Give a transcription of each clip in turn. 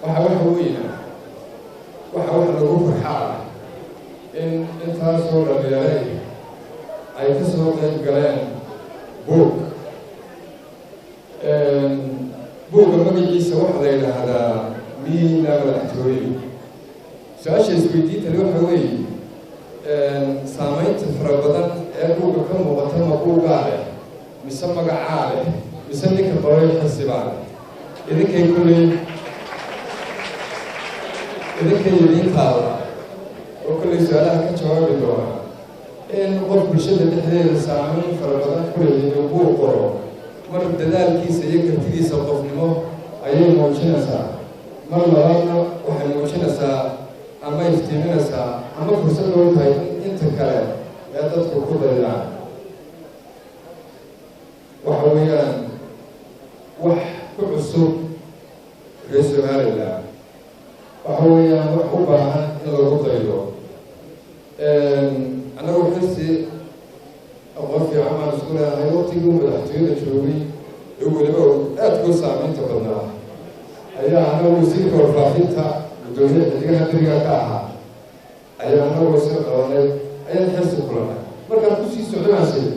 Waxa weyna wax lagu farxaa in intaasoo dhallinyaray ay ka soo qayb galeen buug. Buugga magaciisa waxaa la yidhaahdaa Miina Madaxtooye. Su-aasha isweydiintale waxa weeye, saameynta fara badan ee buugga ka muuqata ma buuggaa leh, mise magacaa leh, mise ninka qoray Xisibaa leh? Idinkay kulley idinkay idiintaada oo kolley su-aalaha ka jawaabi doona. In qof bulshada dhexdeeda saameyn fara badan ku leh inuu buug qoro, mar dadaalkiisa iyo kartidiisa qofnimo ayay muujinaysaa, mar labaadna waxay muujinaysaa ama iftiiminaysaa ama fursad loo tahay in inta kale ee dadku ku daydaan. Waxa weeyaan wax ku cusub reer Somaliland, waxa weeyaan wax u baahan in lagu daydo. Annagu Xirsi aqoon fiican baan isku leenahay. Waqtigii madaxtooyada joogay ee weliba aada kuu saameynta badnaa ayaa anagu wasiirka warfaafinta, guddoomiye xidigaha beriga ka ahaa, ayaa anagu isla qabanay, ayaan Xirsi kulanay. Markaan kusii socdonaasay,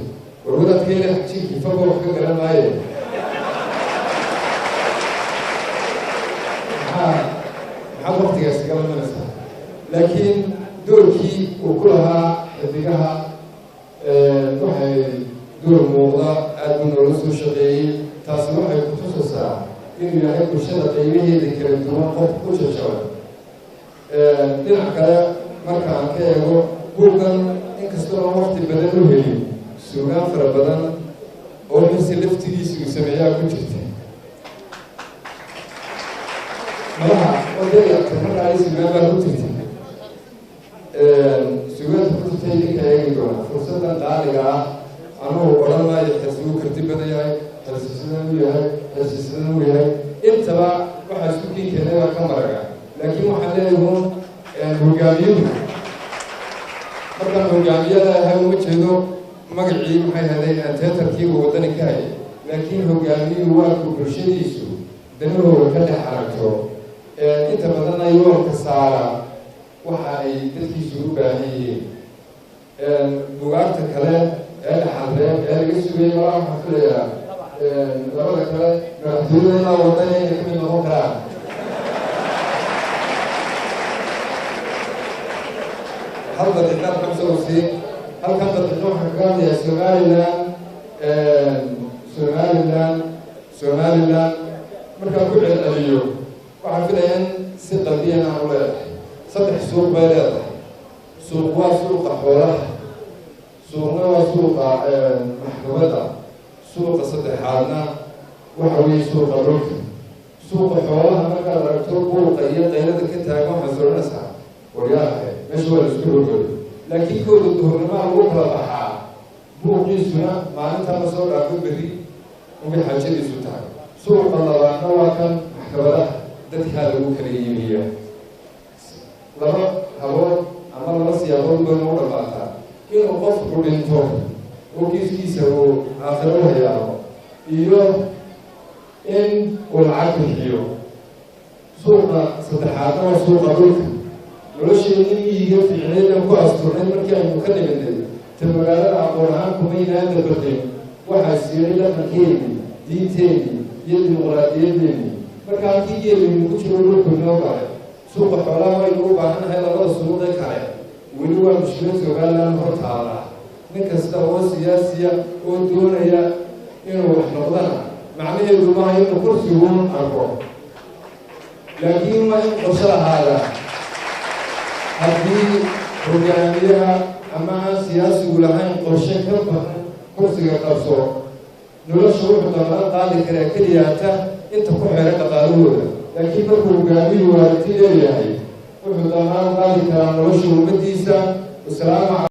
war wadaadkeyna jinkii faba wax ka garan maaye, maxaad waqtigaas igala manaysaa? Laakiin doorkii uu ku lahaa xidigaha waxay door muuqda, aada buu noola soo shaqeeyey. Taasi waxay kutusaysaa inuu yahay bulshada qaybaheeda kala duwan qof ku jajaban. Dhinac kale marka aan ka eego buuggan, inkastoo aan waqti badan u helin, suugaan fara badan oo Xirsi laftigiisa uu sameeyaa ku jirta malaha odayata. Markaa suugaan baa ku jirta, suugaanta ku jirta idinka eegi doona. Fursaddan qaaliga ah anugu odhan maayo Xirsi wuu karti badan yahay, Xirsi sidan u yahay, Xirsi sidan u yahay. Intaba waxaa isku kiin keenay baa ka maraga. Laakiin waxaan leeyahay hogaamiyuhu, markaan hogaamiyada ahay uma jeedo magacii maxay haday teatarkii uu waddani ka hayay, laakiin hogaamiyuhu waa ku bulshadiisu danahooda ka dhex aragto, inta badanna yoolka saara waxa ay dadkiisu u baahan yihiin. Bugaagta kale ee dhaxalreeb ee laga sugayay malaa waxaan filayaa labada kale madaxtooyada ilaa waddani inay ka mid noqon karaan. Hal daqiiqaad xamsa u siin, halkan daqiiqo waxaan kaga hadlayaa Somaliland. Somaliland, Somaliland markaan ku celceliyo waxaan filayaa in si qalbiyan aan u leedahay. Saddex suuq bay leedahay. Suuq waa suuqa xoolaha, suuqna waa suuqa maxkamadda, suuqa saddexaadna waxa weeye suuqa dhulka. Suuqa xoolaha markaad aragto buuqa iyo qaylada ka taagan, waxaad soranaysaa waryaahe meesha waa la isku rogay. Laakiin kooda duhurnimaa lagu kala baxaa, buuqiisuna maalintaa la soo dhaafo, berri unbay xaajadiisu tahay. Suuqa labaadna waa kan maxkamadaha, dadkaa lagu kala iibiya. Laba habood ama laba siyaabood bayna u dhamaataa: inuu qofku dhinto oo kiiskiisa uu aakhiro u hayaamo, iyo in uu lacag bixiyo. Suuqa saddexaadna waa suuqa dhulka. Nolosheedii miyiga fiicneedan ku asturnay markii aynu ka nimidnay ta magaalada aqoon ahaan kumaynaan dabaqin. Waxaa siiyay dhaqankeedii, diinteedii iyo dimuqraadiyadeedii. Marka halkii geelaynu ku jiro dhulku inoo galay, suuqa xoolaha waynu u baahannahay. Labada suuqee kale weli waa mushkilad Somaliland hor taala. Nin kasta oo siyaasiya oo doonaya inuu wax noqdana, macnaheedu maaha inuu kursigun arko, laakiin waa in qorsho lahaada. Haddii hogaamiyaha ama aan siyaasigu lahayn qorshe ka bahan kursiga qabso, nolosha wuxuu damalan qaadi karaa keliyaata inta ku xeeran dhaqaalahooda. Laakiin markuu hogaamiyuhu aragti leeyahay, wuxuu damalan qaadi karaa nolosha ummadiisa. Wasalaamu.